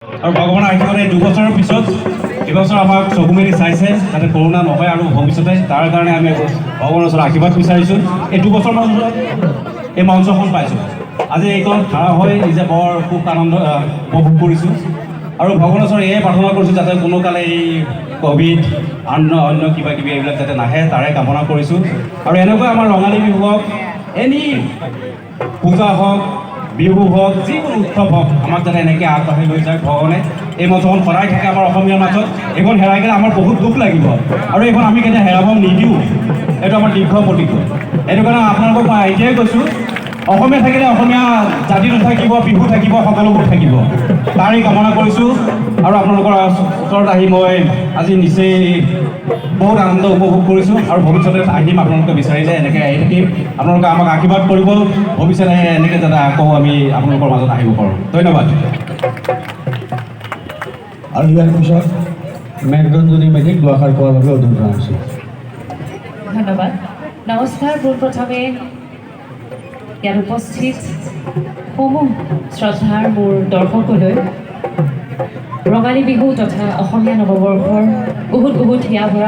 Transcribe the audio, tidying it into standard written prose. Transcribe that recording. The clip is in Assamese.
আৰু ভগৱানৰ আশীৰ্বাদে 2 বছৰৰ পিছত এইবছৰ আমাক চকু মেলি চাইছে, যাতে কৰোণা নহয় আৰু ভৱিষ্যতে। তাৰ কাৰণে আমি ভগৱানৰ ওচৰত আশীৰ্বাদ বিচাৰিছোঁ। এই 2 বছৰৰ মাজত এই মঞ্চখন পাইছোঁ। আজি এইখন খাৰা হৈ নিজে বৰ সুখ আনন্দ উপভোগ কৰিছোঁ আৰু ভগৱানৰ ওচৰত এয়ে প্ৰাৰ্থনা কৰিছোঁ, যাতে কোনো কালে এই ক'ভিড, অন্য অন্য কিবা কিবি এইবিলাক যাতে নাহে, তাৰে কামনা কৰিছোঁ। আৰু এনেকৈ আমাৰ ৰঙালী বিহু হওক, এনি পূজা হওক, বিহু হওক, যিকোনো উৎসৱ হওক, আমাক যাতে এনেকৈ আগবাঢ়ি লৈ যায় ভগৱানে। এই মঞ্চখন সদায় থাকে আমাৰ অসমীয়াৰ মাজত। এইখন হেৰাই গ'লে আমাৰ বহুত দুখ লাগিব আৰু এইখন আমি কেতিয়া হেৰাব নিদিওঁ, এইটো আমাৰ দীৰ্ঘ প্ৰতিজ্ঞা। সেইটো কাৰণে আপোনালোকক মই এতিয়াই কৈছোঁ, অসমীয়া থাকিলে অসমীয়া জাতিটো থাকিব, বিহু থাকিব, সকলোবোৰ থাকিব, তাৰেই কামনা কৰিছোঁ। আৰু আপোনালোকৰ ওচৰত আহি মই আজি নিচেই বহুত আনন্দ উপভোগ কৰিছোঁ আৰু ভৱিষ্যতে আহিম। আপোনালোকে বিচাৰিলে এনেকৈ আহি থাকিম। আপোনালোকে আমাক আশীৰ্বাদ কৰিব, ভৱিষ্যতে এনেকৈ যাতে আকৌ আমি আপোনালোকৰ মাজত আহিব পাৰোঁ। ধন্যবাদ। আৰু ইয়াৰ পিছত মেঘৰঞ্জনী মেধিক দুআষাৰ কোৱাৰ বাবে অনুৰোধ জনাইছোঁ। ধন্যবাদ, নমস্কাৰ। পোনপ্ৰথমে ইয়াত উপস্থিত সমূহ শ্ৰদ্ধাৰ মোৰ দৰ্শকলৈ ৰঙালী বিহু তথা অসমীয়া নৱবৰ্ষৰ বহুত বহুত হিয়া ভৰা